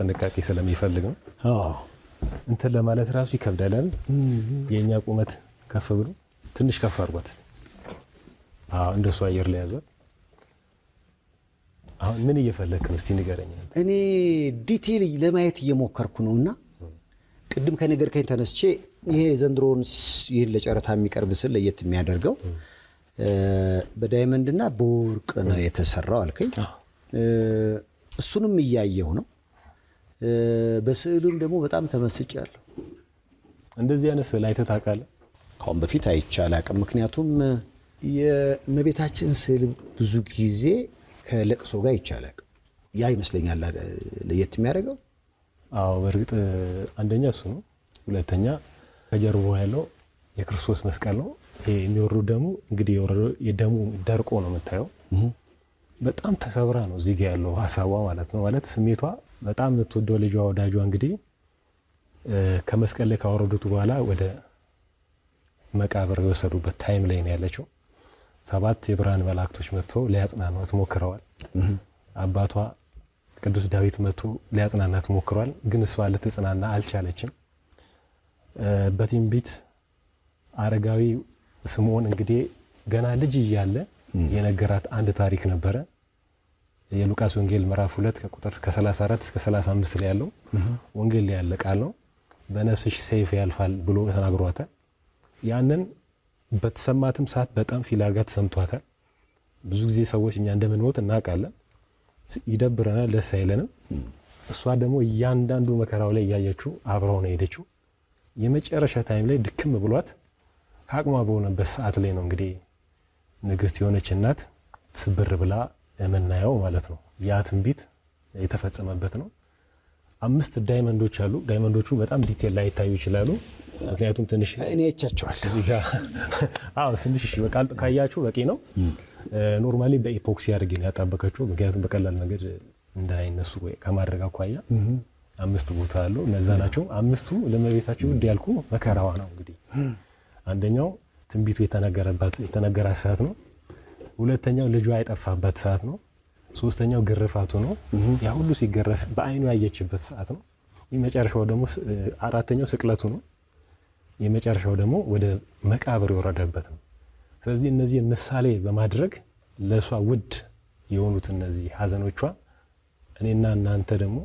ጥንቃቄ ስለሚፈልግ ነው። እንትን ለማለት ራሱ ይከብዳል አይደል? የእኛ ቁመት ከፍ ብሎ ትንሽ ከፍ አድርጓት እስኪ። አዎ እንደሱ አየር ላይ ያዟት። አሁን ምን እየፈለክ ነው? እስቲ ንገረኝ። እኔ detail ለማየት እየሞከርኩ ነውና ቅድም ከነገርከኝ ተነስቼ ይሄ ዘንድሮን ይህን ለጨረታ የሚቀርብ ስል ለየት የሚያደርገው በ diamond ና በወርቅ ነው የተሰራው አልከኝ። እሱንም እያየሁ ነው። በስዕሉም ደግሞ በጣም ተመስጫለሁ። እንደዚህ አይነት ስዕል አይተህ ታውቃለህ? ከአሁን በፊት አይቼ አላውቅም። ምክንያቱም የእመቤታችን ስዕል ብዙ ጊዜ ከለቅሶ ጋር አይቼ አላውቅም። ያ ይመስለኛል ለየት የሚያደርገው። አዎ በእርግጥ አንደኛ እሱ ነው። ሁለተኛ ከጀርባው ያለው የክርስቶስ መስቀል ነው። ይሄ የሚወርዱ ደሙ እንግዲህ የወረደው የደሙ ደርቆ ነው የምታየው። በጣም ተሰብራ ነው እዚህ ጋ ያለው ሀሳቧ ማለት ነው። ማለት ስሜቷ በጣም የምትወደው ልጇ ወዳጇ እንግዲህ ከመስቀል ላይ ካወረዱት በኋላ ወደ መቃብር የወሰዱበት time ላይ ነው ያለችው። 7 የብርሃን መላእክቶች መጥተው ሊያጽናኗት ሞክረዋል። አባቷ ቅዱስ ዳዊት መጥቶ ሊያጽናናት ሞክሯል። ግን እሷ ልትጽናና አልቻለችም። በትንቢት አረጋዊ ስምዖን እንግዲህ ገና ልጅ እያለ የነገራት አንድ ታሪክ ነበረ። የሉቃስ ወንጌል ምዕራፍ 2 ከቁጥር ከ34 እስከ 35 ላይ ያለው ወንጌል ላይ ያለ ቃል ነው። በነፍስሽ ሰይፍ ያልፋል ብሎ ተናግሯታል። ያንን በተሰማትም ሰዓት በጣም feel አድርጋ ተሰምቷታል። ብዙ ጊዜ ሰዎች እኛ እንደምንሞት እናውቃለን፣ ይደብረናል፣ ደስ አይለንም። እሷ ደግሞ እያንዳንዱ መከራው ላይ እያየችው አብረው ነው የሄደችው። የመጨረሻ time ላይ ድክም ብሏት ከአቅሟ በሆነበት ሰዓት ላይ ነው እንግዲህ ንግስት የሆነች እናት ስብር ብላ የምናየው ማለት ነው። ያ ትንቢት የተፈጸመበት ነው። 5 diamond ኦች አሉ። diamond ኦቹ በጣም detail ላይታዩ ይችላሉ። ምክንያቱም ትንሽ እኔ አይቻቸዋለሁ። እዚህ ጋር አዎ ትንሽ እሺ፣ በቃ ካያችሁ በቂ ነው። normally በ epoxy አድርጌ ነው ያጣበቀችው። ምክንያቱም በቀላል መንገድ እንዳይነሱ ከማድረግ አኳያ 5 ቦታ አለው። እነዛ ናቸው 5ቱ ለእመቤታችን ውድ ያልኩ መከራዋ ነው። እንግዲህ አንደኛው ትንቢቱ የተነገራት ሰዓት ነው። ሁለተኛው ልጇ የጠፋበት ሰዓት ነው። ሶስተኛው ግርፋቱ ነው። ያ ሁሉ ሲገረፍ በአይኑ ያየችበት ሰዓት ነው። የመጨረሻው ደግሞ አራተኛው ስቅለቱ ነው። የመጨረሻው ደግሞ ወደ መቃብር የወረደበት ነው። ስለዚህ እነዚህ ምሳሌ በማድረግ ለሷ ውድ የሆኑት እነዚህ ሀዘኖቿ እኔና እናንተ ደግሞ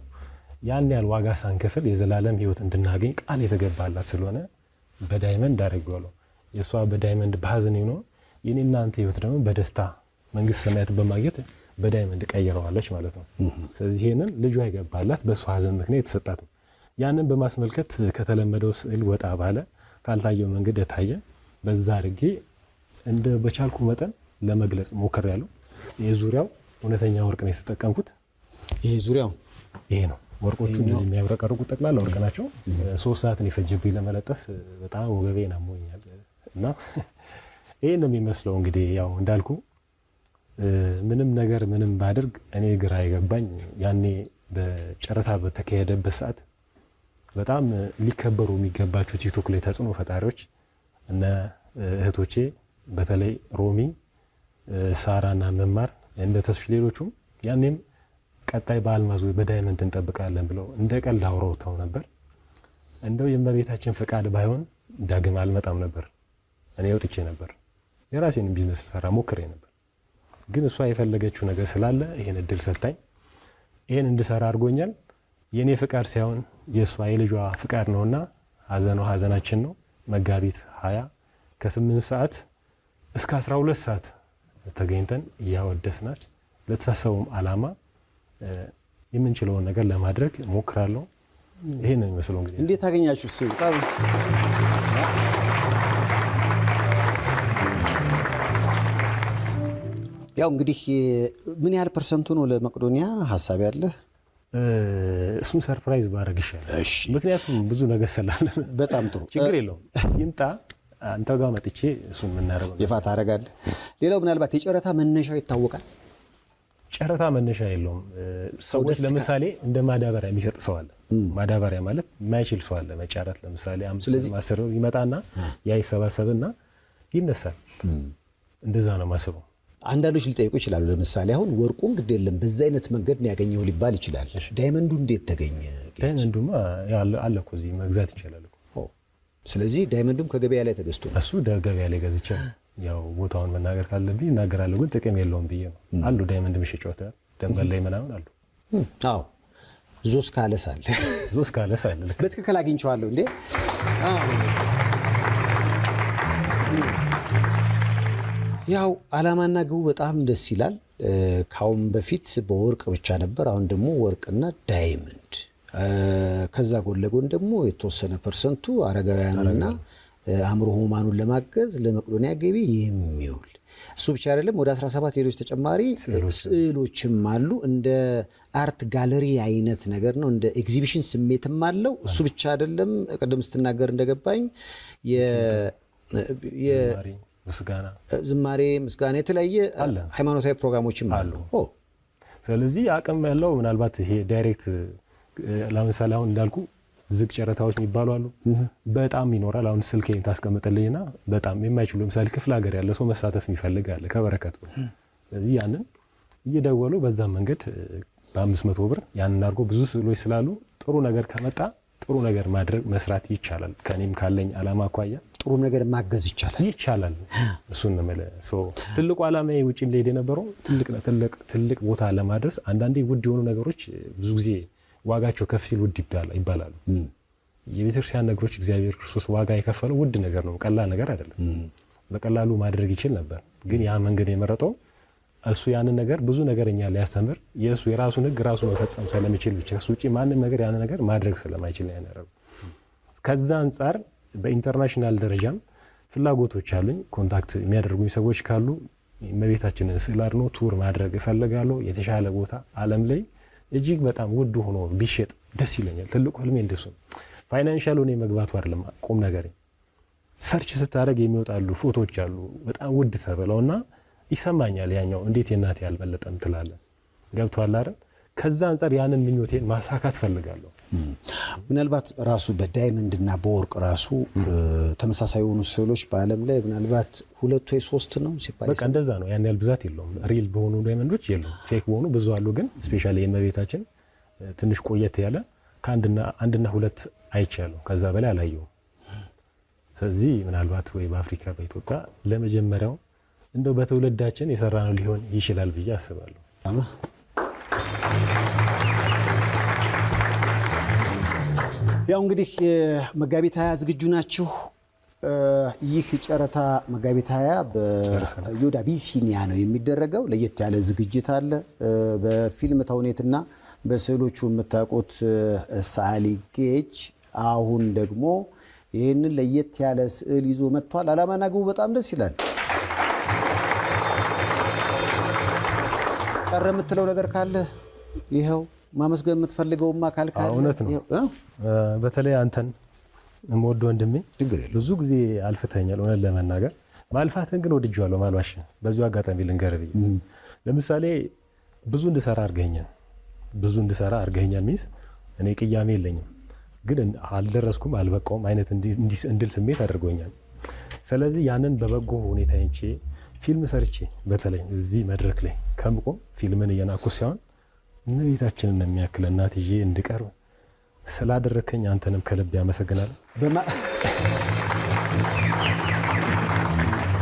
ያን ያህል ዋጋ ሳንከፍል የዘላለም ሕይወት እንድናገኝ ቃል የተገባላት ስለሆነ በ diamond አድርጌዋለሁ። የሷ በ diamond በሀዘን ነው። የኔ እናንተ ሕይወት ደግሞ በደስታ መንግስተ ሰማያት በማግኘት በ diamond ቀይረዋለች ማለት ነው። ስለዚህ ይሄንን ልጇ የገባላት በሷ ሀዘን ምክንያት የተሰጣት ነው። ያንን በማስመልከት ከተለመደው ስዕል ወጣ ባለ ካልታየው መንገድ የታየ በዛ አድርጌ እንደ በቻልኩ መጠን ለመግለጽ ሞክሬያለሁ። የዙሪያው እውነተኛ ወርቅ ነው የተጠቀምኩት። ይሄ ዙሪያው ይሄ ነው። ወርቆቹ እንደዚህ የሚያብረቀርቁ ጠቅላላ ወርቅ ናቸው። 3 ሰዓት ነው የፈጀብኝ ለመለጠፍ። በጣም ወገቤን አሞኛል እና ይሄ ነው የሚመስለው። እንግዲህ ያው እንዳልኩ ምንም ነገር ምንም ባደርግ እኔ ግራ የገባኝ ያኔ በጨረታ በተካሄደበት ሰዓት በጣም ሊከበሩ የሚገባቸው ቲክቶክ ላይ ተጽዕኖ ፈጣሪዎች እነ እህቶቼ በተለይ ሮሚ፣ ሳራና መማር እንደ ተስፊ ሌሎቹም ያኔም ቀጣይ በአልማዝ ወይ በ diamond እንጠብቃለን ብለው እንደ ቀልድ አውረውተው ነበር። እንደው የእመቤታችን ፈቃድ ባይሆን ዳግም አልመጣም ነበር። እኔ ወጥቼ ነበር፣ የራሴን ቢዝነስ ሰራ ሞክሬ ነበር። ግን እሷ የፈለገችው ነገር ስላለ ይሄን እድል ሰጣኝ፣ ይሄን እንድሰራ አድርጎኛል። የኔ ፍቃድ ሳይሆን የእሷ የልጇ ፍቃድ ነውና ሀዘኗ ሀዘናችን ነው። መጋቢት 20 ከ8 ሰዓት እስከ 12 ሰዓት ተገኝተን እያወደስናት ለተሳሰቡም ዓላማ የምንችለውን ነገር ለማድረግ ሞክራለሁ። ይሄ ነው የሚመስለው። እንግዲህ እንዴት አገኛችሁ? በጣም ያው እንግዲህ ምን ያህል percent ኡ ነው ለመቄዶንያ ሀሳብ ያለህ? እሱን surprise ባደርግ ይሻላል። ምክንያቱም ብዙ ነገር ስላለ። በጣም ጥሩ፣ ችግር የለውም። ይምጣ አንተ ጋር መጥቼ እሱን የምናደርገው ይፋ ታደርጋለህ። ሌላው ምናልባት የጨረታ መነሻው ይታወቃል? ጨረታ መነሻ የለውም። ሰዎች ለምሳሌ እንደ ማዳበሪያ የሚሰጥ ሰው አለ። ማዳበሪያ ማለት የማይችል ሰው አለ መጫረት። ለምሳሌ 5 10 ይመጣና ያ ይሰባሰብና ይነሳል። እንደዛ ነው የማስበው። አንዳንዶች ሊጠይቁ ይችላሉ። ለምሳሌ አሁን ወርቁን ግድ የለም በዛ አይነት መንገድ ነው ያገኘው ሊባል ይችላል። Diamond ኡ እንዴት ተገኘ? Diamond ኡማ አለ እኮ እዚህ መግዛት ይቻላል እኮ። ስለዚህ diamond ኡም ከገበያ ላይ ተገዝቶ ነው። እሱ ገበያ ላይ ገዝቼ ያው ቦታውን መናገር ካለብኝ እናገራለሁ፣ ግን ጥቅም የለውም ብዬ ነው። አሉ diamond መሸጫዎች ደንበል ላይ ምናምን አሉ። አዎ ዞስ ካለስ አለ፣ ዞስ ካለስ አለ። በትክክል አግኝቼዋለሁ እንዴ። ያው አላማና ግቡ በጣም ደስ ይላል። ካሁን በፊት በወርቅ ብቻ ነበር። አሁን ደግሞ ወርቅና diamond፣ ከዛ ጎን ለጎን ደግሞ የተወሰነ percent ኡ አረጋውያኑና አእምሮ ህሙማኑን ለማገዝ ለመቄዶንያ ገቢ የሚውል እሱ ብቻ አይደለም። ወደ 17 ሌሎች ተጨማሪ ስዕሎችም አሉ። እንደ art gallery አይነት ነገር ነው። እንደ ኤግዚቢሽን ስሜትም አለው። እሱ ብቻ አይደለም። ቅድም ስትናገር እንደገባኝ ዝማሬ፣ ምስጋና፣ የተለያየ ሃይማኖታዊ ፕሮግራሞችም አሉ። ስለዚህ አቅም ያለው ምናልባት ይሄ direct ለምሳሌ አሁን እንዳልኩ ዝግ ጨረታዎች የሚባሉ አሉ። በጣም ይኖራል። አሁን ስልኬን ታስቀምጥልኝና በጣም የማይችሉ ለምሳሌ ክፍለ ሀገር ያለ ሰው መሳተፍ የሚፈልግ አለ ከበረከቱ። ስለዚህ ያንን እየደወሉ በዛ መንገድ በ500 ብር ያንን አድርጎ ብዙ ስዕሎች ስላሉ ጥሩ ነገር ከመጣ ጥሩ ነገር ማድረግ መስራት ይቻላል። ከኔም ካለኝ አላማ አኳያ ጥሩ ነገር ማገዝ ይቻላል ይቻላል። እሱን ነው የምልህ። ትልቁ አላማዬ ውጭም ልሄድ የነበረው ትልቅ ቦታ ለማድረስ። አንዳንዴ ውድ የሆኑ ነገሮች ብዙ ጊዜ ዋጋቸው ከፍ ሲል ውድ ይባላሉ። የቤተክርስቲያን ነገሮች እግዚአብሔር ክርስቶስ ዋጋ የከፈለው ውድ ነገር ነው፣ ቀላል ነገር አይደለም። በቀላሉ ማድረግ ይችል ነበር፣ ግን ያ መንገድ የመረጠው እሱ ያንን ነገር ብዙ ነገር እኛ ሊያስተምር የእሱ የራሱን ሕግ ራሱ መፈጸም ስለሚችል ብቻ እሱ ውጪ ማንም ነገር ያንን ነገር ማድረግ ስለማይችል ነው ያደረገው። ከዛ አንጻር በ international ደረጃም ፍላጎቶች አሉኝ። Contact የሚያደርጉኝ ሰዎች ካሉ እመቤታችንን ስዕል አድኖ tour ማድረግ እፈልጋለሁ። የተሻለ ቦታ ዓለም ላይ እጅግ በጣም ውድ ሆኖ ቢሸጥ ደስ ይለኛል። ትልቁ ህልሜ እንደሱ ነው። Financial ሆኔ መግባቱ አይደለም ቁም ነገር። Search ስታደርግ የሚወጣሉ ፎቶዎች አሉ በጣም ውድ ተብለውና ይሰማኛል። ያኛው እንዴት የእናቴ ያልበለጠም ትላለህ። ገብቶሃል አይደል? ከዛ አንጻር ያንን ምኞቴን ማሳካት ፈልጋለሁ። ምናልባት ራሱ በ diamond ና በወርቅ ራሱ ተመሳሳይ የሆኑ ስዕሎች በዓለም ላይ ምናልባት 2 ወይ 3 ነው ሲባል በቃ እንደዛ ነው። ያን ያህል ብዛት የለውም። Real በሆኑ diamond ኦች የሉም። Fake በሆኑ ብዙ አሉ። ግን specially የእመቤታችን ትንሽ ቆየት ያለ ከአንድና ሁለት አይቻለሁ። ከዛ በላይ አላየሁም። ስለዚህ ምናልባት ወይ በአፍሪካ በኢትዮጵያ ለመጀመሪያው እንደው በትውልዳችን የሰራነው ሊሆን ይችላል ብዬ አስባለሁ። ያው እንግዲህ መጋቢት 20 ዝግጁ ናችሁ? ይህ ጨረታ መጋቢት 20 በዮድ አቢሲኒያ ነው የሚደረገው። ለየት ያለ ዝግጅት አለ። በፊልም ተውኔትና በስዕሎቹ የምታውቁት ሰዓሊ ጌች አሁን ደግሞ ይህንን ለየት ያለ ስዕል ይዞ መጥቷል። አላማና ግቡ በጣም ደስ ይላል። ቀረ የምትለው ነገር ካለ ይኸው ማመስገን የምትፈልገውማ አካል ካለ እውነት ነው። በተለይ አንተን የምወደው ወንድሜ ብዙ ጊዜ አልፍተኛል። እውነት ለመናገር ማልፋትን ግን ወድጄዋለሁ። ማልዋሽ በዚሁ አጋጣሚ ልንገርህ ብዬ ለምሳሌ ብዙ እንድሰራ አድርገኸኛል። ብዙ እንድሰራ አድርገኸኛል means እኔ ቅያሜ የለኝም፣ ግን አልደረስኩም አልበቃውም አይነት እንድል ስሜት አድርጎኛል። ስለዚህ ያንን በበጎ ሁኔታ አይቼ ፊልም ሰርቼ በተለይ እዚህ መድረክ ላይ ከምቆም ፊልምን እየናኩ ሳይሆን እመቤታችንን የሚያክል እናት ይዤ እንድቀርብ ስላደረከኝ አንተንም ከልብ ያመሰግናለሁ።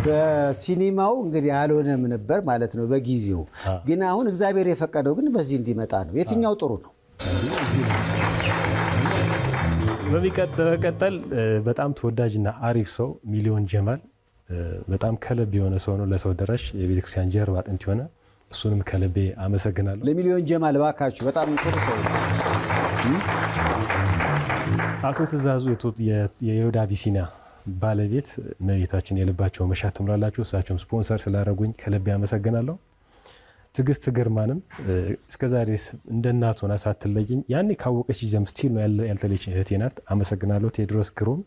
በሲኒማው እንግዲህ አልሆነም ነበር ማለት ነው በጊዜው። ግን አሁን እግዚአብሔር የፈቀደው ግን በዚህ እንዲመጣ ነው። የትኛው ጥሩ ነው? በመቀጠል በጣም ተወዳጅና አሪፍ ሰው ሚሊዮን ጀማል በጣም ከልብ የሆነ ሰው ነው። ለሰው ደራሽ የቤተክርስቲያን ጀርባ አጥንት የሆነ እሱንም ከልቤ አመሰግናለሁ። ለሚሊዮን ጀማል እባካችሁ፣ በጣም ጥሩ ሰው ነው። አቶ ትእዛዙ የዮድ አቢሲኒያ ባለቤት እመቤታችን የልባቸው መሻት ትሙላላችሁ። እሳቸውም ስፖንሰር ስላደረጉኝ ከልቤ አመሰግናለሁ። ትዕግስት ግርማንም እስከዛሬ እንደ እናት ሆና ሳትለየኝ ያኔ ካወቀች ጀም still ነው ያልተለየችኝ እህቴ ናት። አመሰግናለሁ። ቴዎድሮስ ግሩም